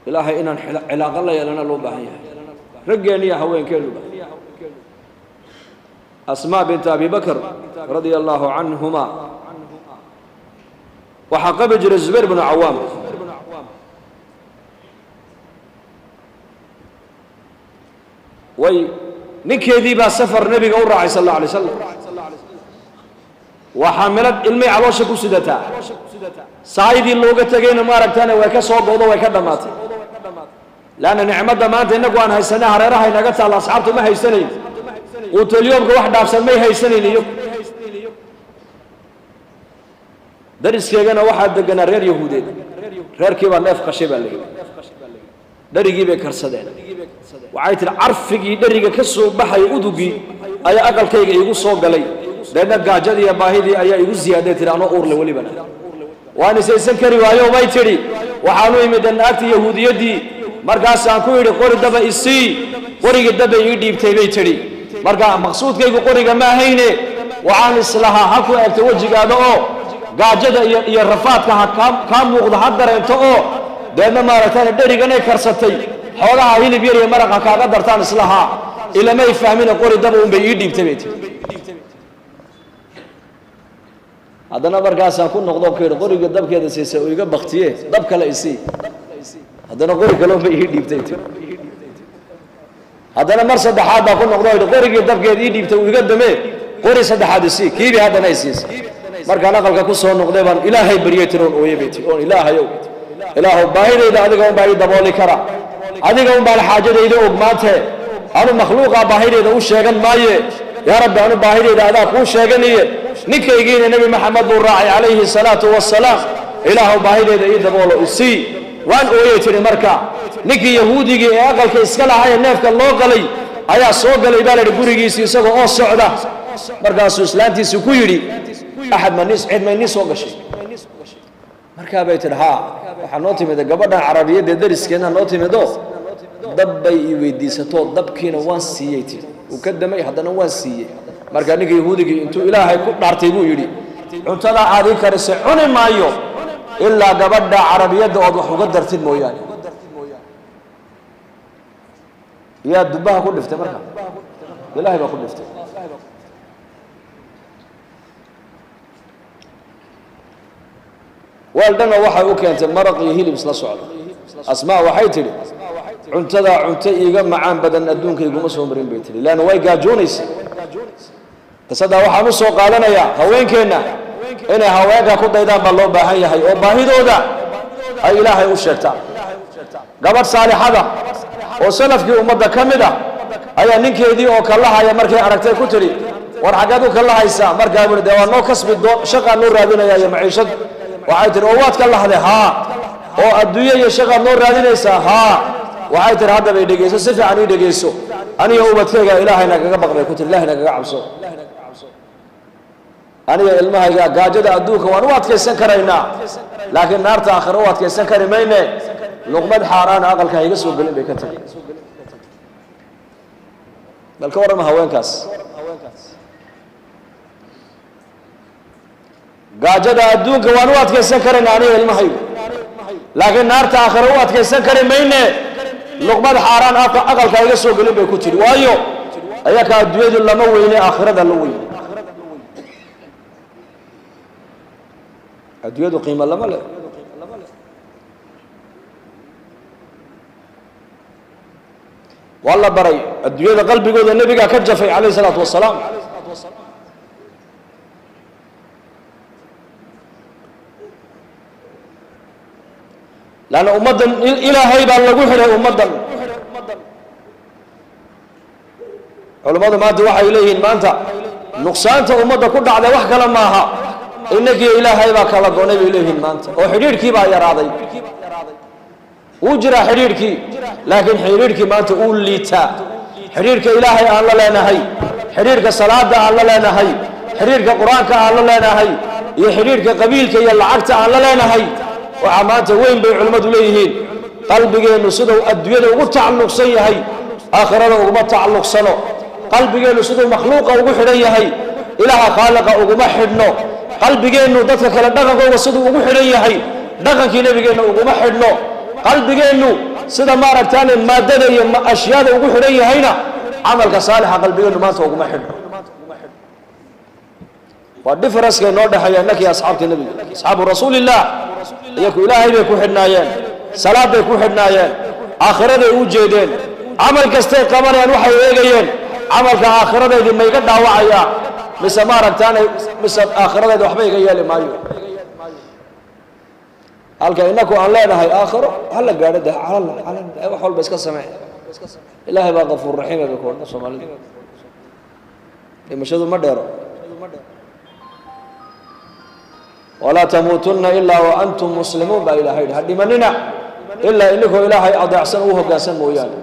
Ilaahay inaan cilaaqo la yeelana loo baahan yahay, raggeenna iyo haweenkeennuba. Asmaa binta Abi Bakr radia allahu canhuma waxaa qabi jiray Zubayr bnu Cawaam. Way ninkeedii baa safar nebiga u raacay sal alla alay slam. Waa xaamilad, ilmay caloosha ku sidataa. Saayidii looga tegayna maaragtana way ka soo go'do, way ka dhammaatay. Leanna nicmadda maanta innagu aan haysana hareeraha inaga taalla asxaabtu ma haysanayn. Quutulyoomka wax dhaafsan may haysanayn. Iyo dariskeegana waxaa deganaa reer Yahuudeed. Reerkii baa neef qashay baa la yidhi, dherigii bay karsadeen. Waxay tihi, carfigii dheriga ka soo baxay, udugii ayaa aqalkayga iigu soo galay. Deedna gaajadii iyo baahidii ayaa igu ziyaaday, tihi, anoo uurle welibana waan isaysan kari waayo, bay tidhi. Waxaanu imid naagtii Yahuudiyaddii, markaasaan ku idhi, "Qori daba isii." Qorigii dabay ii dhiibtay, bay tidhi. Marka maqsuudkaygu qoriga ma ahayne, waxaan islahaa ha ku eegto wejigaada oo gaajada iyo rafaadka ha kaa muuqda, ha dareento, oo deedna maaragtana dheriganay karsatay xoogaha hilib yar iyo maraqa kaaga dartaan islahaa. Ilamay fahmine, qori daba unbay ii dhiibtay, bay tihi. Haddana markaasaan ku noqdo, ku yidhi, "Qoriga dabkeeda siisay oo iga baktiye, dab kale isii." Haddana qori kale unbay ii dhiibtay, tii. Haddana mar saddexaad baa ku noqdo, yidhi, "Qorigii dabkeed ii dhiibtay uu iga damee, qori saddexaad isii." Kiibii haddana isiisay. Markaan aqalka ku soo noqday baan Ilaahay baryay, tiri, oon ooyay, bay tiri, oon, "Ilaahayow, Ilaahow, baahidayda adiga unbaa ii dabooli kara, adiga unbaan xaajadayda og. Maante anu makhluuqa baahidayda u sheegan maaye. Yaa Rabbi, anu baahidayda adaa kuu sheeganiye. Ninkaygiina Nebi Maxamed buu raacay calayhi salaatu wasalaam. Ilaahow, baahidayda ii daboolo, isii." Waan ooyay, tidhi. Marka ninkii Yahuudigii ee aqalka iska lahaa ee neefka loo qalay ayaa soo galay, baa la yidhi, gurigiisii isagoo oo socda. Markaasuu islaantiisii ku yidhi, "Axad ma nis, cid may nin soo gashay?" Markaa bay tidhi, "Haa, waxaa noo timid gabadhan Carabiyadee dariskeenna noo timido, dab bay ii weydiisatoo dabkiina waan siiyey," tidhi. "Uu ka damay, haddana waan siiyey." Markaa ninka Yahuudigii intuu Ilaahay ku dhaartay buu yidhi, "Cuntada aad ii karisay cuni maayo ilaa gabadha Carabiyadda ood wax uga dartid mooyaane." Yaa dubbaha ku dhiftay? Marka Ilaahay baa ku dhiftay. Weeldhanna waxay u keentay maraq iyo hilib isla socda. Asmaa waxay tidhi, "Cuntadaa cunto iiga macaan badan adduunka iguma soo marin," bay tidhi, leanna way gaajoonaysay. Qisadaa waxaan u soo qaadanayaa, haweenkeenna inay haweenka ku daydaan baa loo baahan yahay, oo baahidooda ay Ilaahay u sheegtaan. Gabadh saalixada oo salafkii ummadda ka mid ah ayaa ninkeedii oo kallahaya markay aragtay ku tidhi, "War, xaggeed u kallahaysaa?" Markaa buui, "Dee waa noo kasbi doo, shaqaa noo raadinaya iyo maciishad." Waxay tihi, "Oo waad ka lahday?" "Haa." "Oo adduunyo iyo shaqaad noo raadinaysaa?" "Haa." Waxay tihi, "Haddaba i dhegeyso, si fiican ii dhegeyso. Aniga ubadkayga Ilaahay nagaga baq," bay ku tiri. "Ilahay nagaga cabso. Aniga ilmahayga gaajada adduunka waan u adkaysan karaynaa, laakiin naarta aakhira u adkaysan kari mayne. Luqmad xaaraana aqalka hayga soo gelin," bay ka tiri. Bal ka warrama haweenkaas, gaajada adduunka waan u adkaysan karaynaa aniga ilmahaygu, laakiin naarta aakhira u adkaysan kari mayne. Luqmad xaaraan aqalka iga soo gelin," bay ku tiri. Waayo, ayaka adduunyadu lama weyne, aakhirada la weyne. Adduunyadu qiimo lama leh. Waa la baray adduunyada, qalbigooda nebigaa ka jafay calayh isalaatu wasalaam. Lanna ummaddan Ilaahay baa lagu xidhay ummaddan. Culummadu maanta waxay leeyihiin, maanta nuqsaanta ummadda ku dhacday wax kale maaha, innagiyo Ilaahay baa kala gonay, bay leeyihiin maanta, oo xidhiidhkii baa yaraaday. Wuu jiraa xidhiidhkii, laakiin xidhiidhkii maanta uu liitaa. Xidhiidhka Ilaahay aan la leenahay, xidhiidhka salaada aan la leenahay, xidhiidhka Qur-aanka aan la leenahay, iyo xidhiidhka qabiilka iyo lacagta aan la leenahay waxaa maanta weyn, bay culimmadu leeyihiin. Qalbigeennu siduu adduunyada ugu tacalluqsan yahay aakhirada uguma tacalluqsano. Qalbigeennu siduu makhluuqa ugu xidhan yahay Ilaaha Khaaliqa uguma xidhno. Qalbigeennu dadka kale dhaqankooga siduu ugu xidhan yahay dhaqankii Nebigeenna uguma xidhno. Qalbigeennu Sida maaragtaane maadada iyo ashyaada ugu xidhan yahayna, camalka saalixa qalbigeenu maanta uguma xidhno. Waa difference-ka inoo dhexeeya innakii asxaabta Nebiga. Asxaabu Rasuulillaah iyaku Ilaahay bay ku xidhnaayeen, salaad bay ku xidhnaayeen, aakhiraday u jeedeen. Camal kastay qabanayaan waxay eegayeen: camalka aakhiradeydii ma iga dhaawacayaa mise maaragtaanay mise aakhiradeeda waxba iga yeeli maayo? Halka inaku aan leenahay aakhiro hala gaadho de, calala calala, wax walba iska samee, Ilaahay baa Kafuur Raxiima bay ku odhan Soomaalidu. Dhimashadu ma dheero. Walaa tamuutunna ilaa wa antum muslimuun baa Ilahay yidhi. Ha dhimanina ilaa ininkoo Ilaahay adeecsan, uu hoggaansan mooyaane.